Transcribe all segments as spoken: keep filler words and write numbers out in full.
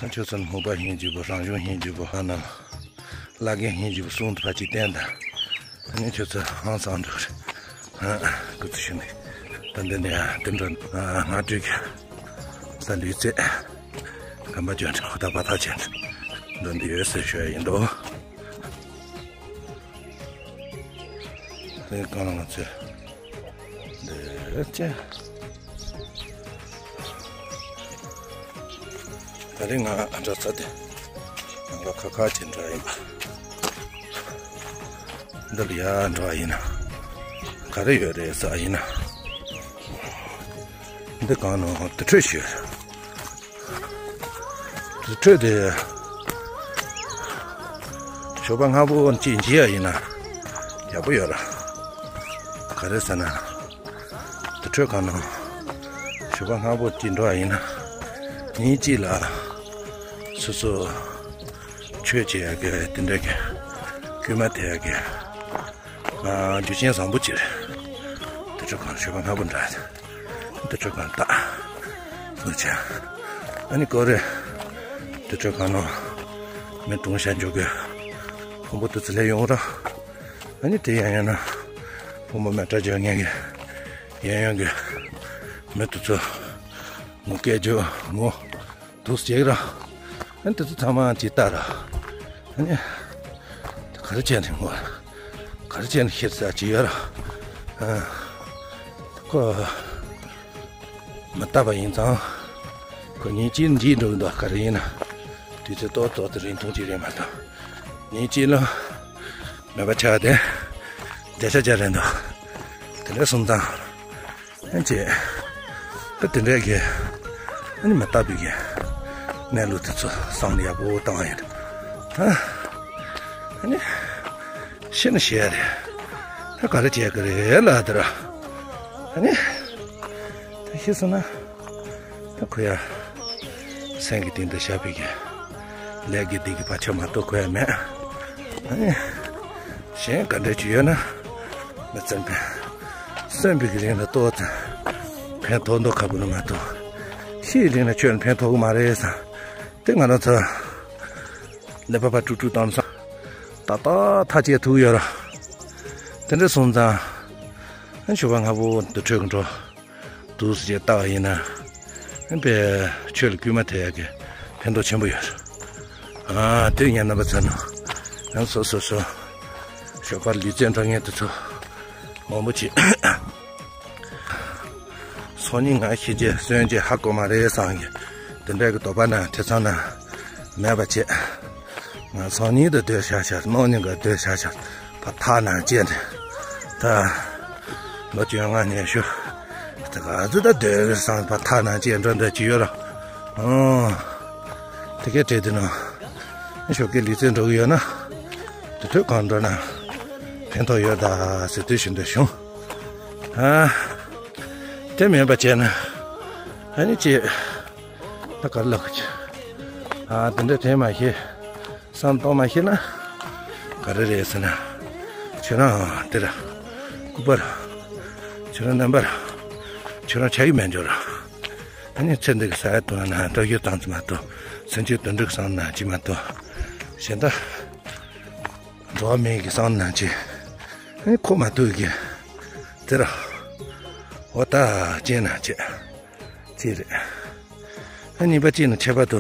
ཁྱོད་ཚོ་ནི་སྨུག་པ་སྙིང་རྗེ་པོ། རང་བྱུང་སྙིང་རྗེ་པོ། ཨ་ནི་བླ་རྒན་སྙིང་རྗེ་པོ་གསུམ་དུ་ཕར་གཅིག་བསྟན་དང་། ཨ་ནི་ཁྱོད་ཚོ་ཧང་སང་འགྲོ་རེད། ཨ། སྐུ་ཚེ་ཞུ་ནས་ད་འདི་ནས་དེ་འགྲོ། ཨ། སྔ་དྲོས་ཀྱི་ད་ལུས་རྩལ་གམ་པ་གྱོན་ནས་ཧུར་ཐག་འབད་ཐག་བྱས་ནས་འགྲོ་འདི་ཡོད་ཟེར་ཞུ་ཡ་ཡིན་འདུག། དེ་གང་ལ་ང་ཚོས་འདི་ཅི། ད་རེས་ང་འགྲོ་ས་དེ་ང་ཁ་ཁ་ཅིག་འགྲོ་ཡིན་པ། འདི་ལ་ཡར་འགྲོ་བ་ཡིན་ན་ག་རེ་ཡོད་རེད་ཟེར་བ་ཡིན་ན། འདི་གང་ནང་དུར་ཁྲོད་ཞིག་ཡོད། དུར་ཁྲོད་དེ་ཞོགས་པ་སྔ་པོ་གཅིག་འབྱིན་ཡ་ཡིན་ན་ཡག་པོ་ཡོད་ར། ག་རེ་ཟེར་ན། དུར་ཁྲོད་ཁང་ནང་ཞོགས་པ་སྔ་པོ་གཅིག་འགྲོ་བ་ཡིན་ན། ཉིན་གཅིག་ལ་སོ་སོ་ཆོས་བྱེད་ཡ་གི་དེ་འདྲ་གི་བསྐུལ་མ་ཐེབས་ཡ་གི། ཨ། རྒྱུ་རྐྱེན་བཟང་པོ་ཅིག་རེད། དུར་ཁྲོད་ཁང་ཞོགས་པ་སྔ་པོ་འགྲོ་ཡ། དུར་ཁྲོད་ཁང་ལྟ། ལུག་ཆ། ཨ་ནི་ཀོ་རེ། དུར་ཁྲོད་ཁང་ནང་མི་གྲོངས་ཤ་འཇོག་གི་ཕུང་པོ་དུ་ཚི་ལས་ཡོང་ར། ཨ་ནི་དེ་ཡང་ཡང་ན་ཕུང་པོ་མེ་སྲེག་བྱེད་མཁན་གྱི་ཡང་ཡང་གི་མི་དེ་ཚོ་ངུ་སྐད་རྒྱག་ངུ་དུག་ཟེར་ར། ཨ་ནི་དེ་ཚོ་ཚང་མ་ཅིག་ལྟ་ར། ཨ་ནི་ག་རེ་བྱས་ནས་ངུ། ག་རེ་བྱས་ནས་ཤི་ཟེར་ཅིག་ཡོད་ར། ཨ། ཁོ་མི་ལྟ་བ་ཡིན་ཙང་། ཁོ་ཉིན་གཅིག་འཇིག་འགྲོ་གི་འདུག། ག་རེ་ཡིན་ན་དུས་ཚོད་ཏོག་ཏོག་ཏུ་རིང་ཐུང་ཅིག་རེད་མ་གཏོགས། ཉིན་གཅིག་ལ་མེད་པ་ཆགས་ཏེ་བརྒྱ་ཆ་བརྒྱ་རེད་འདུག། དེ་འདྲ་སོང་ཙང་། ཨ་ཅེ། ད་དེ་འདྲའི་གི་ཨ་ནི་མི་ལྟ་བུའི་གི་གནས་ལུགས་དེ་ཚོ་བསམ་བློ་ཡག་པོ་བཏང་ཡིན། ད་ཨ་ནི་ཤི་ན་ཤི་ཡ་རེད། ད་ག་རེ་བྱེད་གི་རེད་ལ་དེ་ར། ཨ་ནི་ད་ཤི་སོང་ན། ད་ཁོ་ཡ་སེང་གེ་སྟེང་དུ་བཞག་པའི་གི་ལས་ཀྱི་སྡིག་གི་བར་ཆད་མ་གཏོགས་ཁོ་ཡ་མེད། ཨ་ནི་གཞན་ག་འདྲ་ཅིག་ཡོད་ན་མི་ཚེ་ཕན། གསོན་པའི་གི་རིང་ལ་ཏོག་ཙམ་ཕན་ཐོགས་མདོག་ཁ་པོ་ནི་མ་གཏོགས། ཤི་ཡི་རིང་ལ་ཁྱོད་ལ་ཕན་ཐོགས་གི་མ་རེད་བསམ། དེ་ང་རང་ཚོ་ཀླད་པ་ཕར་དཀྲུག་དཀྲུག་བཏང་ས། ཏག་ཏག་ཐག་བཅད་ཐུབ་ཡོད་ར། དེ་འདྲ་སོང་ཙང་། ཨ་ཞོགས་པ་སྔ་པོ་དུར་ཁྲོད་ཀྱི་འགྲོ། དུག་ཟེར་བྱས་བཏགས་པ་ཡིན་ན། ཨ་པའི་ཆོས་ལ་བསྐུལ་མ་ཐེབས་ཡག་གི་ཕན་ཐོགས་ཆེན་པོ་ཡོད། ཨ་དེ་ངས་རྣམ་པ་ཚོ་ནང་ཡང་སོ་སོ་སོ་ཞོགས་པར་ལུས་རྩལ་འགྲོ་མཁན་དེ་ཚོ་མང་པོ་ཅིག་སང་ཉིན་ང་ཤི་རྗེས་གསོན་རྗེས་ཧ་གོ་མ་རེད་བསམ་གི་དེ་འདྲ་གི་དོགས་པ་ན་ཐེ་ཚོམ་ན་མེད་པ་བྱས། ང་སང་ཉིན་དུ་སྡོད་ཤག་ཤག་གནངས་ཉིན་ག་སྡོད་ཤག་ཤག་ཕར་ཐག་ནང་བཅད་ནས། ད་ལོ་བཅོ་ལྔ་ནས་ཞུ་ད་ག་ཚོད་ད་སྡོད་བསམ་ཕར་ཐག་ནང་བཅད་འགྲོ་འདོད་ཀྱི་ཡོད་ར། ཨང་། དེ་གས་བྲིས་དུས་ན་ཞོགས་ཀས་ལུས་རྩལ་འགྲོ་གི་ཡོད་ན་དུར་ཁྲོད་གང་འགྲོ་ན་ཕན་ཐོགས་ཡོད་ད་ཟེར་དུས་ཤིན་ཏུ་བྱུང་། ཨ་དེ་མིན་པ་བྱས་ན་ཨ་ནི་ཅི། ད་ག་རེ་ལབ་དགོས་ཀྱི། ཨ་དེ་འདྲ་དྲན་མ་ཤེས། བསམ་གཏོང་མ་ཤེས་ན། ག་རེ་རེད་ཟེར་ན། ཁྱོད་རང་དེ་ར། སྐུད་པ་ར། ཁྱོད་རང་རྣམ་པ་ར། ཁྱོད་རང་ཆ་ཡི་མེད་འཇོག་ར། ཨ་ནི་ཚེ་འདི་གི་ས་ཡ་དུ་ན་ན་འགྲོ་རྒྱུ་བཏང་ཙམ་མ་གཏོགས། སེམས་ཅན་དོན་འགྲུབ་བསམ་ན་ཅི་མ་གཏོགས། གཞན་དག་འགྲོ་བ་མིའི་གི་བསམ་ན་ཅི། ཨ་ནི་ཁོ་མ་ཐུག་གི། དེ་ར། འོ་ད་ཅེ་ན་ཅེ། ཅེས་རེད། ཨ་གཉིས་པ་གཅིག་ནི་ཁྱད་པར་དུ་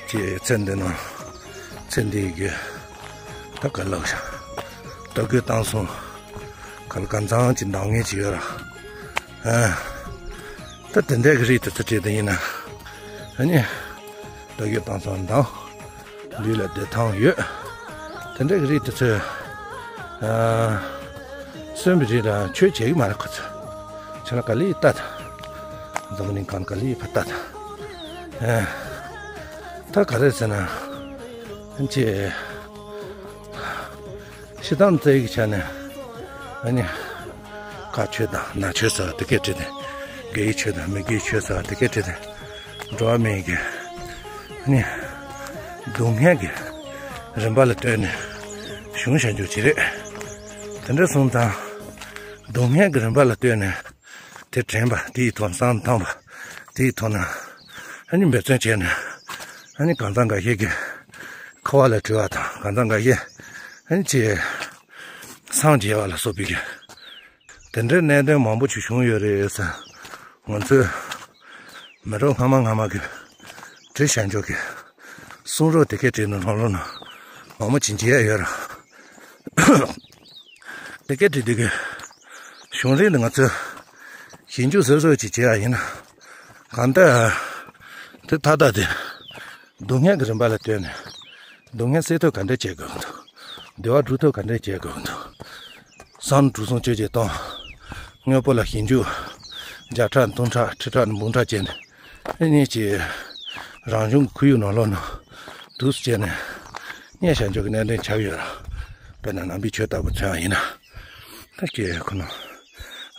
ཅེས་ཚེ་འདི་ནང་ཚེ་འདིའི་རྒྱུ་ད་ག་ལགས་ཤག་ལྟོ་གོས་བཏང་སོང་ག་ལ་གང་ཚང་གཅིག་འདང་ངེས་ཅིག་ཡོད་ར། ཨ་ད་དེ་འདྲའི་གི་རིགས་དེ་ཚོ་བྲིས་དེ་ཡིན་ན་ཨ་ནི་ལྟོ་གོས་བཏང་སོང་འདང་། ལུས་ལ་བདེ་ཐང་ཡོད། དེ་འདྲ་གི་རིགས་དེ་ཚོས། ཨ། གསོན་པའི་རིགས་ལ་ཆོས་བྱེད་ཀྱི་མ་རེད་ཁོ་ཚོས། ཁྱེད་རང་ག་ལེ་ལྟ་དང་། འཛམ་གླིང་གང་ག་ལེ་ཕར་ལྟ་དང་། ཨ། ད་ག་རེ་ཟེར་ན། ཅེས། ཕྱི་ཐང་རྩ་ཡི་ཆ་ནས། ཨ་ནི། ཁ་ཆོས་དང་ན་ཆོས་ཟེར་བ་དེ་སྐད་བྲིས་ཏེ། དགེ་བའི་ཆོས་དང་མི་དགེ་བའི་ཆོས་ཟེར་བ་དེ་སྐད་བྲིས་ཏེ། འགྲོ་བ་མིའི་གི། ཨ་ནི། སྡུག་བསྔལ་གྱི་རིམ་པ་ལ་ལྟོས་ནས་བྱུང་བཞག་རྒྱུ་ཅིག་རེད། དེ་འདྲ་སོང་ཙང་། སྡུག་བསྔལ་གྱི་རིམ་པ་ལ་ལྟོས་ནས་དེ་དྲན་པ་དེའི་ཐོག་བསམ་བློ་བཏང་བ་དེའི་ཐོག་ན་ཨ་ནི་འབད་བརྩོན་བྱས་ནས་ ཨ་ནི་གང་ཟག་འགའ་ཤས་ཀྱིས་ཁ་བ་ལ་བྲི་བ་དང་། གང་ཟག་འགའ་ཤས་ཨ་ནི་ཅིག་སངས་རྒྱས་པ་ལ་སོགས་པའི་གི་དེ་འདྲའི་གནད་དོན་མང་པོ་ཅིག་བྱུང་ཡོད་རེད་ཟེར། ང་ཚོས་མི་རབས་སྔ་མ་སྔ་མ་གི་བྲིས་བཞག་འཇོག་གི་གསུང་རབ་དེ་གའི་བྲིས་ནས་ལྷོང་ལྷོང་ན་མང་པོ་ཅིག་མཇལ་ཡ་ཡོད་ར། དེ་གའི་བྲིས་དེ་གའི་བྱུང་རིམ་འདི་ང་ཚོས་ཞིབ་འཇུག་ཟབ་ཟབ་ཅིག་བྱེད་ཡ་ཡིན་ན། གང་ལྟར་དེ་མཐའ་དག་དེ་སྡུག་བསྔལ་གྱི་རིམ་པ་ལ་ལྟོས་ནས་སྡུག་བསྔལ་སེལ་ཐབས་ག་འདྲས་བྱེད་དགོས་འདུག་བདེ་བ་སྒྲུབ་ཐབས་ག་འདྲས་བྱེད་དགོས་འདུག་བསམ་བློ་གྲོས་བསམ་བཅོས་བྱེད་སྟངས། དངོས་པོ་ལ་ཞིབ་འཇུག་བརྒྱ་ཕྲག་སྟོང་ཕྲག་ཁྲི་ཕྲག་འབུམ་ཕྲག་བྱས་ནས་ཨེ་ནས་ཀྱི་རང་བྱུང་གི་ཁོར་ཡུག་ནང་ལོགས་ནང་འདུག་སེ་བྱས་ནས་རྙེད་བཞག་འཇོག་གི་གནད་དོན་ཆགས་ཡོད་ར། དཔེར་ན་ནང་པའི་ཆོས་ལྟ་བུ་མཚོན་པ་ཡིན་ན། ད་ཀྱི་ཁོ་ན་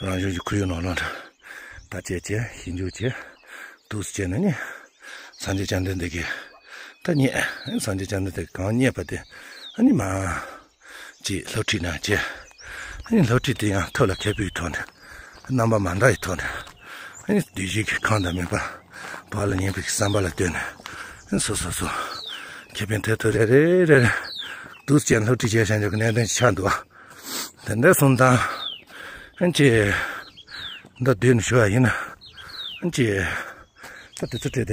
རང་བྱུང་གི་ཁོར་ཡུག་ནང་ལོགས་ནང་ད་བྱས་བྱས་ཞིབ་འཇུག་བྱས་འདུག་སེ་བྱས་ནས་ནི། སངས་རྒྱས་བཅོམ་ལྡན་འདས་ཀྱིས་ད་རྙེད། སངས་རྒྱས་བཅོམ་ལྡན་འདས་ཀྱིས་གང་རྙེད་པ་དེ་ཨ་ནི་མ་ཅིག་སློབ་ཁྲིད་གནང་བྱས། ཨ་ནི་སློབ་ཁྲིད་དེ་ཡང་ཐབས་ལ་མཁས་པོའི་ཐོག་ནས་རྣམ་པ་མ་འདྲ་བའི་ཐོག་ནས་ཨ་ནི་བདུད་བཞི་གི་ཁམས་དང་མུན་པ་བག་ལ་ཉལ་བའི་བསམ་པ་ལ་ལྟོས་ནས་ཨ་ནི་སོ་སོ་སོ་ཁེ་ཕན་ཐེབས་ཐུབ་རེ་རེ་རེ་རེ་འདུག་སེ་བྱས་སློབ་ཁྲིད་བྱས་བཞག་འཇོག་གི་གནད་དོན་ཞིག་ཆགས་འདུག་ཨ། དེ་འདྲ་སོང་ཙང་ཨ་ནི་ཅིག་མདོར་བསྡུས་ནས་ཞུ་བ་ཡིན་ན་ཨ་ནི་ཅིག་ད་དེ་ཚོ་བྲིས་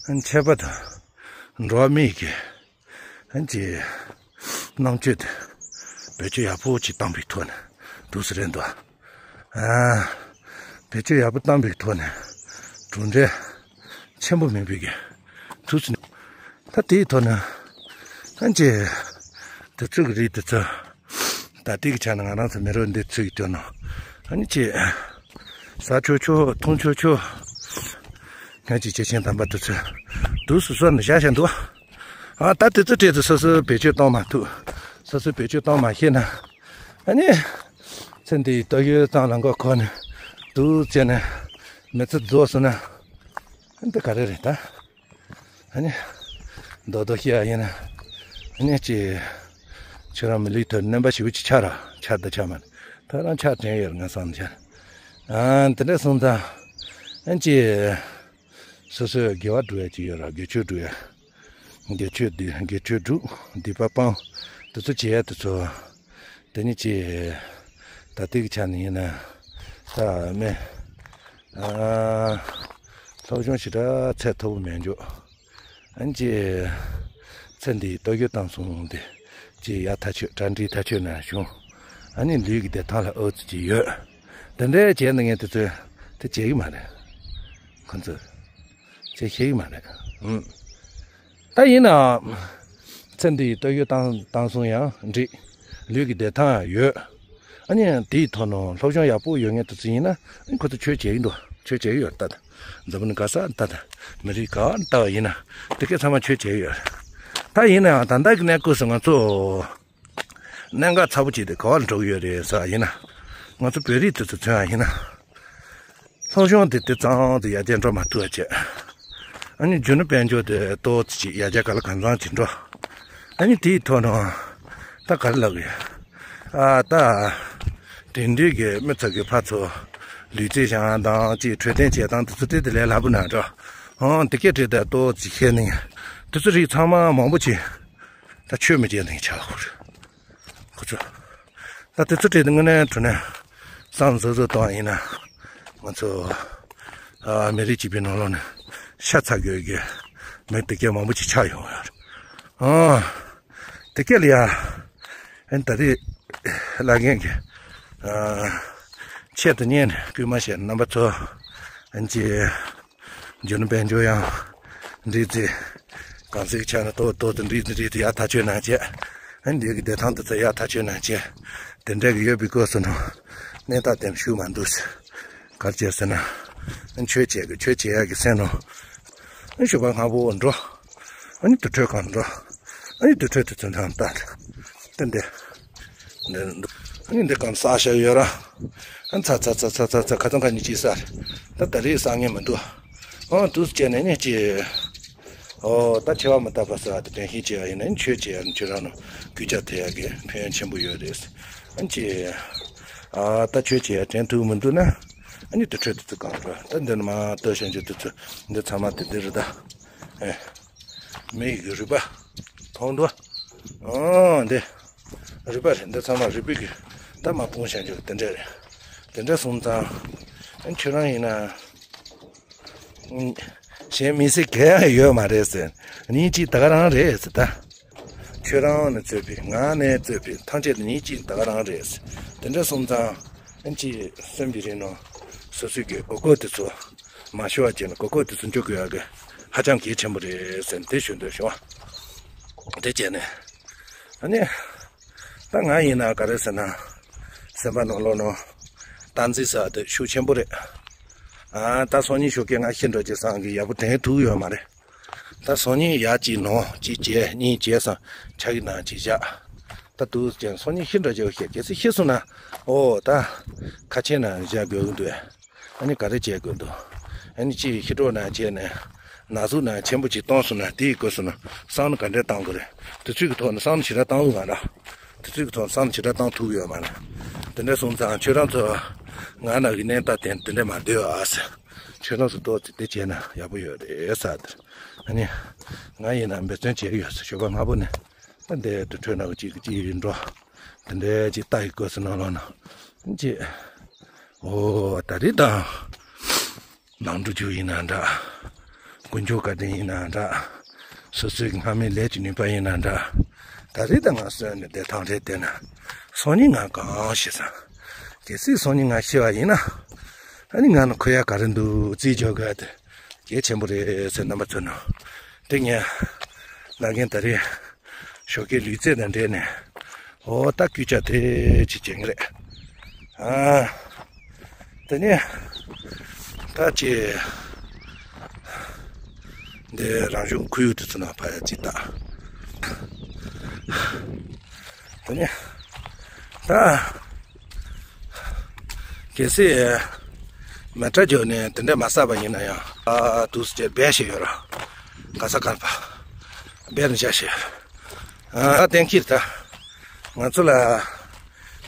ཏེ། ཆད་པ་དང་འགྲོ་བ་མིའི་གི་ཨ་ཅེ་རྣམ་དཔྱོད་དེ་བེད་སྤྱོད་ཡག་པོ་ཅིག་བཏང་པའི་ཐོག་ནས་འདུག་སེ་རེད་འདུག་ཨ། བེད་སྤྱོད་ཡག་པོ་བཏང་པའི་ཐོག་ནས་གྲུབ་འབྲས་ཆེན་པོ་མིན་པའི་གི་འདུག་སེ། ད་དེའི་ཐོག་ནས་ཨ་ཅེ་དེ་ཚོ་གི་རིགས་དེ་ཚོ། ད་ལྟའི་གི་ཆ་ནས་ང་རང་ཚོ་མི་རབས་འདི་ཚོའི་དོན་ནང་ཨ་ནི་ཅི་ཟ་ཆོག་ཆོག་འཐུང་ཆོག་ཆོག་ང་ཅིག་ཅེས་ཆེན་དམ་པ་དེ་ཚོས་འདུག་སེ་བཟོས་ནས་བཞག་བཞག་འདུག་ཨ། ད་དེ་ཚོ་བྲིས་ཏེ་སོ་སོས་བེད་སྤྱོད་གཏོང་མ་ཐུབ། སོ་སོས་བེད་སྤྱོད་གཏོང་མ་ཤེས་ན་ཨ་ནི་ཚེ་འདིའི་ལྟོ་ཡོད་ཙམ་ལ་མགོ་འཁོར་ནས་འདུག་བྱས་ནས་མི་ཚེ་རྫོགས་སོང་ན་ཨ་འདི་ག་རེ་རེད་ད། ཨ་ནི། རྡོག་རྡོག་བཤད་ཡ་ཡིན་ན། ཨ་ནི་ཅི། ཁྱོད་རང་མི་ལུས་ཐོག་རྣམ་པ་ཞེ་པོ་ཅིག་ཆགས་ར་ཆགས་ད་ཆགས་མ་རེད། ད་རང་ཆགས་དྲན་ཡོད་རེད་ང་བསམ་ཆགས། ཨ་དེ་འདྲ་སོང་ཙང་། ཨ་ནི་ཅི། སོ་སོའི་དགེ་བ་སྒྲུབ་ཡ་ཅིག་ཡོད་ར་དགེ་ཆོས་སྒྲུབ་ཡ། དགེ་ཆོས་སྒྲུབ་དགེ་ཆོས་སྒྲུབ་སྡིག་པ་སྤང་། དེ་ཚོ་བྱེད་ཡ་དེ་ཚོ། དེ་ནི་ཅི། ད་ལྟའི་གི་ཆ་ནས་ཡིན་ན། ད་མེ། ཨ། སློབ་སྦྱོང་ཞེ་དྲག་ཚད་མཐོ་པོ་མེད་འཇོག་ཨ་ནི་ཅི། ཚེ་འདིའི་ལྟོ་གོས་གཏམ་གསུམ་དེ། ཅི་ཡག་ཐག་ཆོད་གྲ་སྒྲིག་ཐག་ཆོད་ན་བྱུང་། ཨ་ནི་ལུས་ཀྱི་བདེ་ཐང་ལ་ཨོ་ཙི་ཅི་ཡོད། དེ་འདྲའི་བྱས་ན་ངས་དེ་ཚོས་དེ་བྱེད་ཀྱི་མ་རེད། ཁོ་ཚོས། ཅེས་ཤེས་ཀྱི་མ་རེད། ཨུམ། ད་ཡིན་ནའང་། ཚེ་འདིའི་ལྟོ་གོས་གཏམ་གཏམ་གསུམ་ཡང་འགྲིག་ལུས་ཀྱི་བདེ་ཐང་ཡང་ཡོད། ཨ་ནི་དེའི་ཐོག་ནས་སློབ་སྦྱོང་ཡག་པོ་ཡོད་མཁན་དེ་ཚོ་ཡིན་ན་ཨ་ཁོ་ཚོ་ཆོས་བྱེད་ཀྱི་འདུག་ཆོས་བྱེད་ཀྱི་ཡོད་ད། འཛམ་བུ་གླིང་ག་ས་ད་ད་མི་རིགས་ག་བ་ལྟ་བ་ཡིན་ན་དེ་གས་ཚང་མ་ཆོས་བྱེད་ཀྱི་ཡོད། ད་ཡིན་ནའང་ད་ལྟ་གི་གནས་སྐབས་སུ་ང་ཚོ། གནད་འགག་ཚ་པོ་ཅིག་དེ་ག་བ་ལ་འགྲོ་གི་ཡོད་རེད་ཟེར་བ་ཡིན་ན། ང་ཚོ་བོད་རིགས་དེ་ཚོ་མཚོན་པ་ཡིན་ན། སློབ་སྦྱོང་དེ་དེ་ཙམ་དུ་ཡར་རྒྱས་འགྲོ་མ་ཐུབ་པ་བྱས། ཨ་ནི་རྒྱུ་ནོར་དཔལ་འབྱོར་དེ་ཏོག་ཙམ་ཅིག་ཡར་རྒྱས་ག་ལ་གང་འཚམ་ཅིག་འགྲོ། ཨ་ནི་དེའི་ཐོག་ནས་ད་ག་རེ་ལབ་དགོས། ཨ་ད། དེང་དུས་ཀྱི་མི་ཚོ་གི་ཕར་ཚུར་ལུས་རྩལ་སྦྱང་དང་ཅིག་འཕྲོད་བསྟེན་བྱེད་སྟངས་དེ་ཚོ་དེ་དེ་ལས་སླ་པོ་ན་འགྲོ། ཨང་དེ་སྐད་བྲིས་ཏེ་ཏོག་ཙམ་ཤེས་ནས་དེ་ཚོ་རིགས་ཚང་མ་མང་པོ་ཅིག་ད་ཆོས་མི་བྱེད་ནས་ཆགས་ཁུར། ཁོ་ཚོ། ད་དེ་ཚོ་བྲིས་ཏེ་དངོས་གནས་དྲང་གནས་བསམ་བཟོ་བཟོ་བཏང་ཡིན་ན། ང་ཚོ། ཨ་མི་རིགས་གཅིག་པའི་ནང་ལོགས་ནས་ཤ་ཚ་དགོས་ཀྱི་མི་དེ་གས་མང་པོ་ཅིག་ཆགས་ཡོང་ཡོད་རེད། ཨ། དེ་གས་ལ་ཡ། ཨ་ནི་ད་རེས་བླ་རྒན་གྱི་ཨ་ཆེད་དུ་གཉེར་ནས་སྐུལ་མ་བྱས་རྣམ་པ་ཚོ་ཨ་ནི་ཅི། རྒྱུ་ནོར་དཔལ་འབྱོར་ཡང་འདྲིས་ཏེ། གང་ཟག་གི་ཆ་ནས་ཏོག་ཏོག་ཏུ་འདྲིས་ཏེ་འདྲིས་ཏེ་ཡག་ཐག་ཆོད་གནང་བྱས། ཨ་ནི་འདི་གི་བདེ་ཐང་དེ་ཚོ་ཡག་ཐག་ཆོད་གནང་བྱས། དེ་འདྲ་གི་ཡོད་པའི་སྐབས་སུ་ནང་གནས་སྟངས་དེ་ཞུ་མ་འདུག་ཟེར། ག་རེ་བྱས་ཟེར་ན། ཨ་ནི་ཆོས་བྱེད་ཀྱི་ཆོས་བྱེད་ཡག་གི་སེམས་ནང་། ཨ་ནི་ཞོགས་པ་སྔ་པོ་འགྲོ། ཨ་ནི་དུར་ཁྲོད་ཁང་འགྲོ། ཨ་ནི་དུར་ཁྲོད་དུ་ཚོན་ཐང་ལྟ། ཏན་ཏན། འདི་འདི་གང་ས་ཞབས་ཡོད་ར། ཨ་ཚ་ཚ་ཚ་ཚ་ཚ་ཚ་ཁ་ཚང་ཁ་ཉིན་གཅིག་ས་རེད། ད་ད་རེས་ས་ངེས་མི་འདུག་ཨང་དུས་བྱས་ནས་ནས་ཀྱི། ཨོ་ད་ཆེ་བ་མི་རྟག་པ་ས་དེ་དྲན་ཤེས་བྱེད་ཡ་ཡིན་ན་ཆོས་བྱེད་ཡ་ནི་ཁྱོད་རང་ནང་གུས་ཅག་ཐེ་ཡ་གི་ཕན་ཡོན་ཆེན་པོ་ཡོད་རེད། ཨ་ནི་ཀྱི། ཨ་ད་ཆོས་བྱེད་ཡ་དྲན་ཐུབ་མི་འདུག་ན། ཨ་ནི་དུར་ཁྲོད་དུ་ཚུར་གང་ར་ད་འདི་ནི་མ་ལྟོས་ཤན་ཆོས་དུ་ཚུར་འདི་ཚང་མ་དེ་འདི་རེད་ད། ཨེ། མི་ཡི་རུས་པ། མཐོང་འདུག་ཨང་འདི། རུས་པ་རེད། འདི་ཚང་མ་རུས་པའི་གི་ད་མ་སྤུངས་བྱ་རྒྱུ་དེ་འདྲ་རེད། དེ་འདྲ་སོང་ཙང་། ཨ་ཁྱོད་རང་ཡིན་ན། གཞན་མི་སྲིད་གང་ཡང་ཡོད་མ་རེད་ཟེར། གཉིས་གཅིག་ད་ག་རང་རེད་ཟེར་ད། ཁྱོད་རང་ནས་གཙོས་པའི་ང་ནས་གཙོས་པའི་ཐམས་ཅད་གཉིས་གཅིག་ད་ག་རང་རེད་ཟེར། དེ་འདྲ་སོང་ཙང་། ཨ་ཅིག་གསོན་པའི་རིང་ནང་སོ་སོའི་གི་གོ་སྐབས་དེ་ཚོ་མ་ཤོར་བ་བྱས་ནས་གོ་སྐབས་དེ་ཚོ་འཇོག་དགོས་ཡག་གི་ཧ་ཅང་གལ་ཆེན་པོ་རེད་ཟེར་ནས་དེ་ཞུ་འདོད་བྱུང་། དེ་བྱས་ནས། ཨ་ནི། ད་ང་ཡིན་ན་ག་རེ་ཟེར་ན། སེམས་པ་ནང་ལོགས་ནང་། སྟངས་འཛིན་ཟེར་བ་དེ་ཤུགས་ཆེན་པོ་རེད། ཨ་ད་སང་ཉིན་ཞོགས་ཀས་ང་ཤི་འགྲོ་རྒྱུ་བསམ་གི་ཡག་པོ་དྲན་ཐུབ་ཡོད་མ་རེད། ད་སང་ཉིན་ཡར་གཅིག་ནང་གཅིག་བྱས་གཉིས་བྱས་སང་ཕྱག་གི་ནང་གཅིག་བཞག་ད་དུས་ཀྱང་སང་ཉིན་ཤི་འགྲོ་རྒྱུ་ཤེས། གལ་སྲིད་ཤི་སོང་ན། ཨོ་ད། ཁ་ཆེ་ན་བཞག་དགོས་ཀྱི་འདུག་ཨ་ནི་ག་རེ་བྱེད་དགོས་འདུག་ཨ་ནི་ཅིག་ཤི་གྲོགས་ན་བྱས་ནས་ན་ཟུག་ན་ཆེན་པོ་ཅིག་བཏང་སོང་ན་དེའི་སྐབས་སུ་ན་བསམ་བློ་ག་འདྲས་བཏང་དགོས་རེད། དུས་ཚོད་ཀྱི་ཐོག་ནས་བསམ་བློ་ཞེ་དྲག་བཏང་འོས་མ་རེད། དུས་ཚོད་ཀྱི་ཐོག་ནས་བསམ་བློ་ཞེ་དྲག་བཏང་ཐུབ་ཡོད་མ་རེད། དེ་འདྲ་སོང་ཙང་ཁྱོད་རང་ཚོ་ང་ན་གི་གནས་སྟངས་དེ་དེ་འདྲས་མ་འདོད་ཨ་ཟེར། ཁྱོད་རང་ཚོ་ཏོག་ཙམ་དེ་བྱས་ན་ཡག་པོ་ཡོད་རེད་ཟེར། ཨ་ནི་ང་ཡིན་ན་འབད་བརྩོན་བྱས་ཡོད་ཟེར། ཞོགས་པ་སྔ་པོ་ནས་ད་འདི་དུ་ཁྲོད་ན་གཅིག་གཅིག་འགྲོ། དེ་འདྲའི་ཅིག་ལྟ་ཡི་སྐབས་སུ་ནང་ལོགས་ན་ཅིག་ཨོ་ད་རེས་དང་། ནང་འགྲོ་རྒྱུ་ཡིན་ན་འདྲ། དཀོན་མཆོག་བཀའ་དྲིན་ཡིན་ན་འདྲ། སོ་སོའི་སྔ་མའི་ལས་ཀྱི་ནུས་པ་ཡིན་ན་འདྲ། ད་རེས་ད་ང་གསོན་ནས་བསྡད་ཐང་རེད་བསྡད་ན། སང་ཉིན་ང་གང་ཤེས་སམ། གལ་སྲིད་སང་ཉིན་ང་ཤི་བ་ཡིན་ན། ཨ་ནི་ང་ནི་ཁོ་ཡ་ག་རེ་འདུག་རྩིས་འཇོག་དགོས་དེ། གལ་ཆེན་པོ་རེད་ཟེར་རྣམ་པ་ཚོ་ནང་། དེ་ངས་ལབ་མཁན་ད་རེས་ཞོགས་ཀའི་ལུས་རྩལ་དང་འབྲེལ་ནས། འོ་ད་སྐུལ་ལྕག་དེ་ཅིག་བྱེད་ཀྱི་རེད། ཨ། དེ་ནས་ད་ཅི། འདི་རང་བྱུང་ཁོར་ཡུག་དེ་ཚོ་ནང་ཕར་ཡ་ཅིག་ལྟ། དེ་ནས་ད། གལ་སྲིད་མེ་ཏྲ་འཇོག་ནས་དེ་འདྲ་མ་བསགས་པ་ཡིན་ན་ཡང་། ཨ་དུས་ཚོད་སྦས་བྱས་ཡོད་ར། ག་ས་ག་ལ་ཕར་སྦས་ནས་བཞག་བྱས། ཨ་གཏན་འཁེལ་ད། ང་ཚོ་ལ་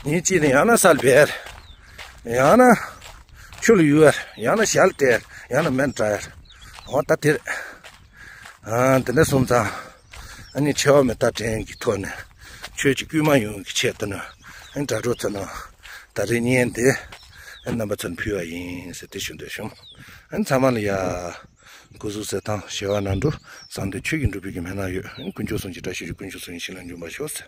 ཉིན་གཅིག་ནས་ཡང་ན་ས་ལ་སྦས། ཡང་ན་ཆུ་ལ་གཡུག་ཡ། ཡང་ན་ཞལ་ཏེ། ཡང་ན་མེ་ཏྲ་ཡ། འོ་ད་དེ་རེད། ཨ་དེ་འདྲ་སོང་ཙང་། ཨ་ནི་འཆི་བ་མེ་ཏྲ་སྒྲོན་གྱི་ཐོག་ནས་ཆོས་ཀྱི་བསྐུལ་མ་ཡོང་གི་ཆེད་དུ་ནི། ཨ་ནི་དྲ་གྲོགས་ཚོ་ནི་ད་རེས་བརྙན་དེ་ཨ་རྣམ་པ་ཚོར་ཕུལ་བ་ཡིན་ཟེར་དེ་ཞུ་འདོད་བྱུང་། ཨ་ནི་ཚང་མ་ལ་ཡ། སྐུ་གཟུགས་གསལ་ཐང་བྱེ་བ་རྣམ་དྲུག་བསམ་དོན་ཆོས་ཀྱི་འགྲུབ་པའི་གི་སྨོན་ལམ་ཡོད། ཨ་ནི་དཀོན་མཆོག་གསུམ་གྱི་བཀྲ་ཤིས་ཤོག་དཀོན་མཆོག་གསུམ་གྱི་བྱིན་རླབས་འབྱུང་བར་ཤོག་ཟེར།